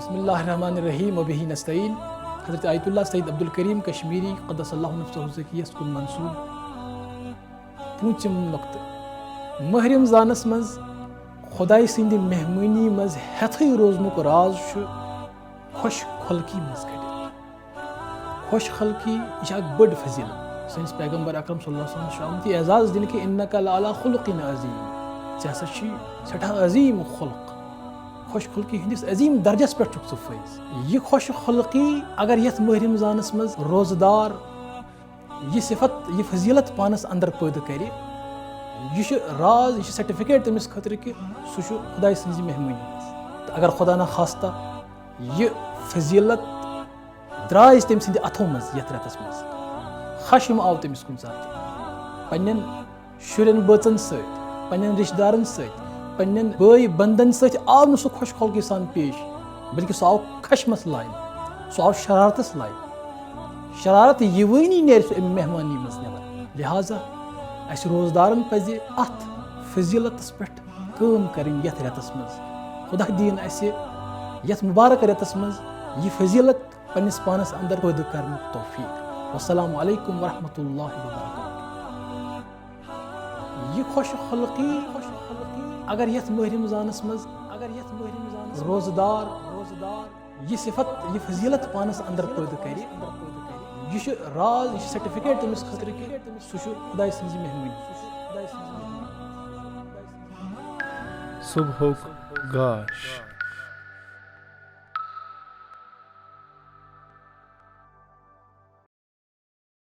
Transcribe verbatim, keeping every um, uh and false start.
بسم اللہ الرحمن الرحیم، وبہ نستعین۔ حضرت آیت اللہ سید عبدالکریم کشمیری قدس اللہ نفسہ الزکی یس کن منسوب۔ پوٗنٛژِم نۄقطہٕ، ماہ رمضانس منٛز خۄداے سٕنٛدِ مہمٲنی منٛز ہٮ۪تھٕے روزنُک راز چھُ خۄش خلقی منٛز کٔڑِتھ۔ خۄش خلقی، یہِ چھِ اکھ بٔڑ فضیلت۔ سٲنِس پیغمبر اکرم صلی اللہ علیہ وسلم چھُ آمُت یہِ اعزاز دِنہٕ کہِ انک لعلی خلق عظیم، ژےٚ ہسا چھُے سٮ۪ٹھاہ عظیٖم خلق، خۄش خلقی ہٕنٛدِس عظیٖم درجس پٮ۪ٹھ چھُکھ ژٕ فٲیز۔ یہِ خۄش خلقی اگر یتھ ماہ رمضانس منٛز روزٕ دار یہِ صفت، یہِ فضیلت پانس اندر پٲدٕ کرِ، یہِ چھُ راز، یہِ چھُ سرٹیفکیٹ تٔمِس خٲطرٕ کہِ سُہ چھُ خۄداے سٕنٛزِ مہمٲنی منٛز۔ تہٕ اگر خۄدا نخواستہ یہِ فضیلت درٛاے تٔمۍ سٕنٛدِ اتھو منٛز یتھ رٮ۪تس منٛز، خشم آو تٔمِس کُنہِ ساتہٕ، پننٮ۪ن شُرٮ۪ن بٲژن سۭتۍ، پننٮ۪ن رشتہٕ دارن سۭتۍ، پننٮ۪ن بٲے بندن سۭتۍ آو نہٕ سُہ خۄش خلقی سان پیش، بلکہِ سُہ آو خشمس لاینہٕ، سُہ آو شرارتس لاینہٕ۔ شرارت یِوٲنی نیرِ سُہ امہِ مہمانی منٛز نٮ۪بر۔ لہذا اسہِ روزدارن پزِ اتھ فضیلتس پٮ۪ٹھ کٲم کرٕنۍ یتھ رٮ۪تس منٛز۔ خدا دِیِن اسہِ یتھ مبارک رٮ۪تس منٛز یہِ فضیلت پننِس پانس اندر پٲدٕ کرنُک توفیق۔ والسلام علیکم ورحمۃ اللہ وبرکاتہ۔ یہِ خۄش خلقی، اگر یتھ ماہ رمضانس منٛز، اگر یتھ ماہ رمضانس روزٕ دار، روزٕ دار یہِ صفت، یہِ فضیلت پانس اندر پٲدٕ کرِ، یہِ چھُ راز، یہِ چھُ سرٹیفکیٹ تٔمِس خٲطرٕ کہِ سُہ چھُ خۄداے سٕنٛزِ مہمٲنی۔ صبحُک گاش۔